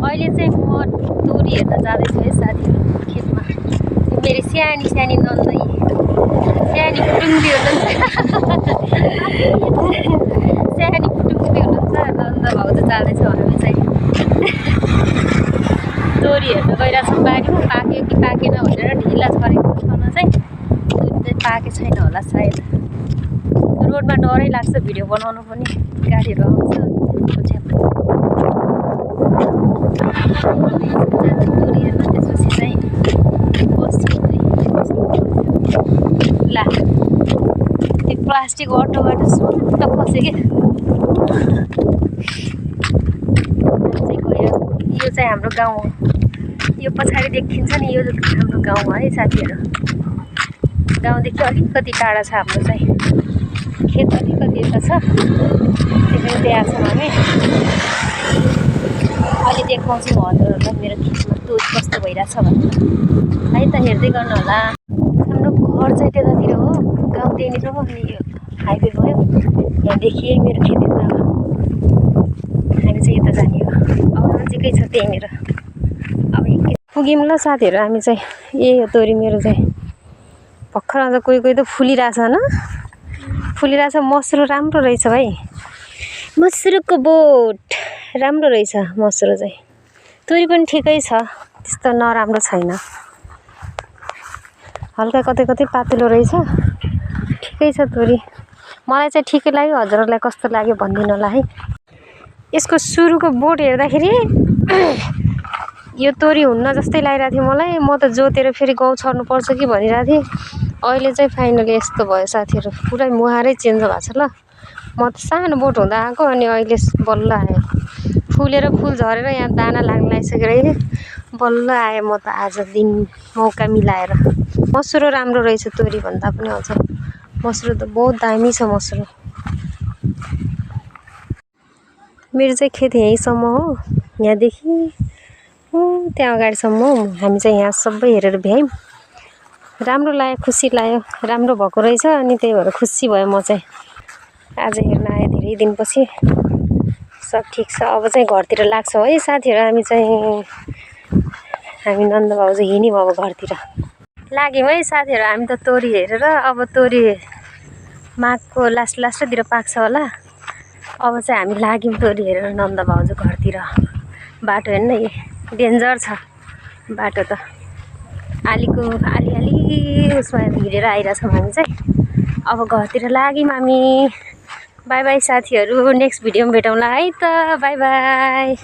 अहिले चाहिँ म तोरी हेर्न जाँदैछु है साथीहरू खेतमा। मेरो सानी सानी नन्दै सानी कुटुम्बी हुनुहुन्छ सानी कुटुम्बी हुनुहुन्छ नन्द भाउजू जाँदैछ हामी चाहिँ तोरी हेर्न गइरहेछौँ बारीमा। पाक्यो कि पाकेन भनेर ढिला गरेको छन चाहिँ तोरी चाहिँ पाके छैन होला सायद। रोडमा डरै लाग्छ भिडियो बनाउनु पनि, गाडीहरू आउँछ तोरी हेर्न। त्यसपछि चाहिँ बस्छु ला त्यो प्लास्टिक अटोबाट सुत्त खस्यो कि यो चाहिँ हाम्रो गाउँ हो। यो पछाडि देखिन्छ नि यो हाम्रो गाउँ हो है साथीहरू। गाउँदेखि अलिकति टाढा छ हाम्रो चाहिँ, खेत अलिकति यता छ, त्यसरी त्यहाँ छौँ हामी। अहिले देखाउँछु म हजुरहरूलाई मेरो खेतमा तोरी कस्तो भइरहेछ भनेर है त, हेर्दै गर्नु होला। हाम्रो घर चाहिँ त्यतातिर हो, गाउँ त्यहीँनिर हो। अनि यो हाइवे भयो, यहाँदेखि मेरो खेत यता हो, हामी चाहिँ यता जाने हो। अब नजिकै छ त्यहीँनिर। अब पुग्यौँ ल साथीहरू हामी चाहिँ। यही हो तोरी मेरो चाहिँ। भर्खर अझ कोही कोही त फुलिरहेछ होइन, फुलिरहेछ। मस्रो राम्रो रहेछ भाइ, मस्रोको बोट राम्रो रहेछ मस्रो चाहिँ। तोरी पनि ठिकै छ, त्यस्तो नराम्रो छैन। हल्का कतै कतै पातलो रहेछ, ठिकै छ तोरी। मलाई चाहिँ ठिकै लाग्यो, हजुरहरूलाई कस्तो लाग्यो भनिदिनु होला है। यसको सुरुको बोट हेर्दाखेरि यो तोरी हुन्न जस्तै लागिरहेको थियो मलाई। म त जोतेर फेरि गाउँ छर्नुपर्छ कि भनिरहेको थिएँ। अहिले चाहिँ फाइनली यस्तो भयो साथीहरू, पुरै मुहारै चेन्ज भएको छ ल। म त सानो बोट हुँदा आएको, अनि अहिले बल्ल आयो। फुलेर फुल झरेर यहाँ दाना लाग्न लागिसकेर बल्ल आएँ म त आज दिन मौका मिलाएर। मस्रो राम्रो रहेछ तोरी भन्दा पनि अझ। मस्रो त बहुत दामी छ मस्रो। मेरो चाहिँ खेत यहीँसम्म हो, यहाँदेखि त्यहाँ अगाडिसम्म हो। हामी चाहिँ यहाँ सबै हेरेर भ्यायौँ। राम्रो लाग्यो, खुसी लाग्यो, राम्रो भएको रहेछ। अनि त्यही भएर खुसी भयो म चाहिँ। आज हेर्न आएँ धेरै दिनपछि। सब ठिक छ। अब चाहिँ घरतिर लाग्छौँ है साथीहरू। हामी चाहिँ हामी नन्द भाउजू हिँड्यौँ अब घरतिर लाग्यौँ है साथीहरू। हामी त तोरी हेरेर, अब तोरी माघको लास्टतिर पाक्छ होला। अब चाहिँ हामी लाग्यौँ तोरी हेरेर नन्द भाउजू घरतिर। बाटो हेर्नु न, डेन्जर छ बाटो त। आलीको आली उसमा हिँडेर आइरहेछौँ हामी चाहिँ। अब घरतिर लाग्यौँ हामी। बाई बाई साथीहरू, नेक्स्ट भिडियोमा भेटौँला है त, बाई बाई।